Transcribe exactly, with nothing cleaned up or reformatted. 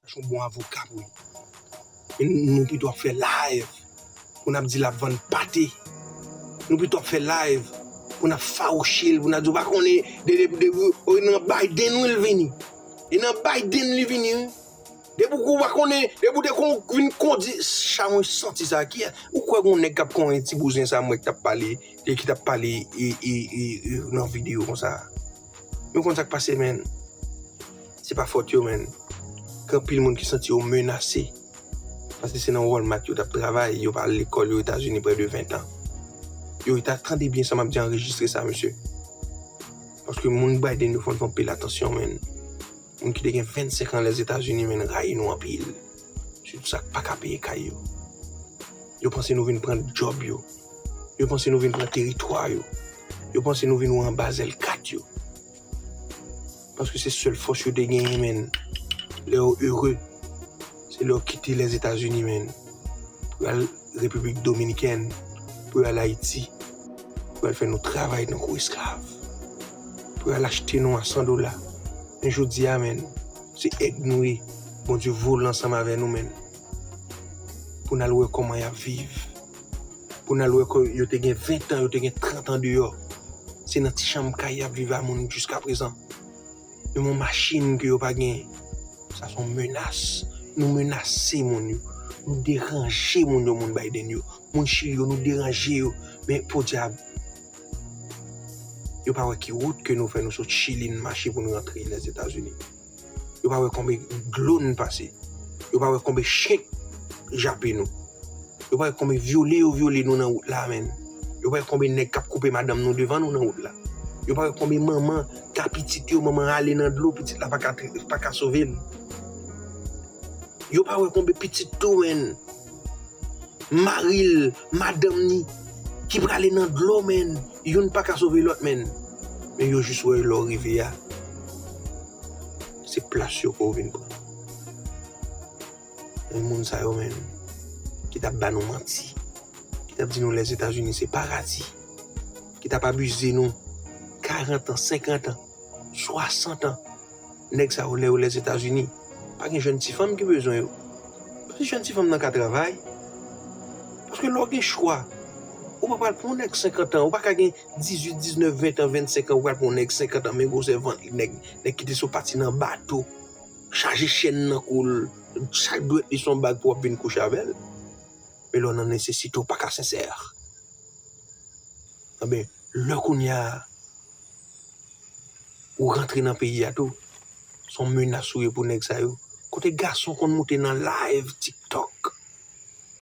Se yon bon avoka pou li. Men nou pito ap fè live pou n ap di l ap vann pate. Nou pito ap fè live pou n ap fawouche l, pou n ap di, ou pa konnen, de, de, de, de, nan Biden wi l vini. E nan Biden li vini wi. Depi ou pa konnen, depi ou te kon vin kondi, sa mwen santi sa. Ki, ou kwè gon nèg k ap konnen ti bouzen sa mwen k t ap pale, e ki t ap pale e, e, e, e, nan videyo konsa? Yo konn sa k pase, menn. Se pa fòt yo, menn. Gen anpil moun ki santi yo menase. Paske se nan Walmart yo t ap travay, yo pa al lekòl yo Etazini prè de ven tan. Yo, e ta tande byen sa m ap di, anrejistre sa, mesye. Paske moun Biden yo fò n fè anpil atansyon, menn. Moun ki te gen vennsenk an Lèzetazini, menn, rayi nou anpil. Sitou sa k pa ka peye kay yo. Yo panse nou vin pran djòb yo. Yo panse nou vin pran teritwa yo. Yo panse nou vin wè anba zèl kat yo. Paske se sèl fòs yo te genyen, menn. Lè yo ere, se lè yo kite Lèzetazini, menn. Pou y al Repiblik Dominikèn, pou y al Ayiti, pou y al fè nou travay tankou esklav, pou y al achte nou a san dola. Men jodi a, menn, se èg nou ye. Bondye vole ansanm avè nou, menn. Pou n al wè kòman y ap viv. Pou n al wè kò yo te gen ven tan, yo te gen trant an deyò. Se nan ti chanm kay y ap viv a moun jiska prezan. Menm yon machin ke yo pa gen. Sa se yon menas. Nou menase moun yo. Nou deranje moun yo, moun Biden yo. Moun Chili yo, nou deranje yo. Men podyab, yo pa wè ki wout ke nou fè, nou sot Chili, n mache pou n rantre Lèzetazini. Yo pa wè konbe dlo n pase. Yo pa wè konbe chen k jape nou. Yo pa wè konbe vyole yo vyole nou nan wout la, menn. Yo pa wè konbe nèg k ap koupe madanm nou devan nou nan wout la. Yo pa wè konbe manman k a pitit yo, manman ale nan dlo, pitit la pa ka, pa ka sove l. Yo pa wè konbe pitit tou, menn. Mari l, madanm ni, ki prale nan dlo, menn. Youn pa ka sove lòt, menn. Men yo jis wè lè w rive a, se plas yo ke w vin pran. Men moun sa yo, menn, ki t ap ba nou manti, ki t ap di nou Lèzetazini se paradi, ki t ap abize nou karant an, senkant an, swasant an. Nèg sa yo, lè yo Lèzetazini, pa gen jèn ti fanm ki bezwen yo. Paske jèn ti fanm nan ka travay. Paske lè w gen chwa, ou pa pral pran yon nèg senkant an, ou pa ka gen dizuit, diznèf, ven an, vennsenk an, ou pral pran yon nèg senkant an, men gwosè vant li, nèg, nèg ki te sot pati nan bato, chaje chèn nan kou l, chak dwèt li se yon bag pou w ap vin kouche avè l. Men lè w nan nesesite, w pa ka sensè. Anben, lè kounye a, ou rantre nan peyi a tou, se yon menas ou ye pou nèg sa yo. Kote gason konn moute nan live TikTok,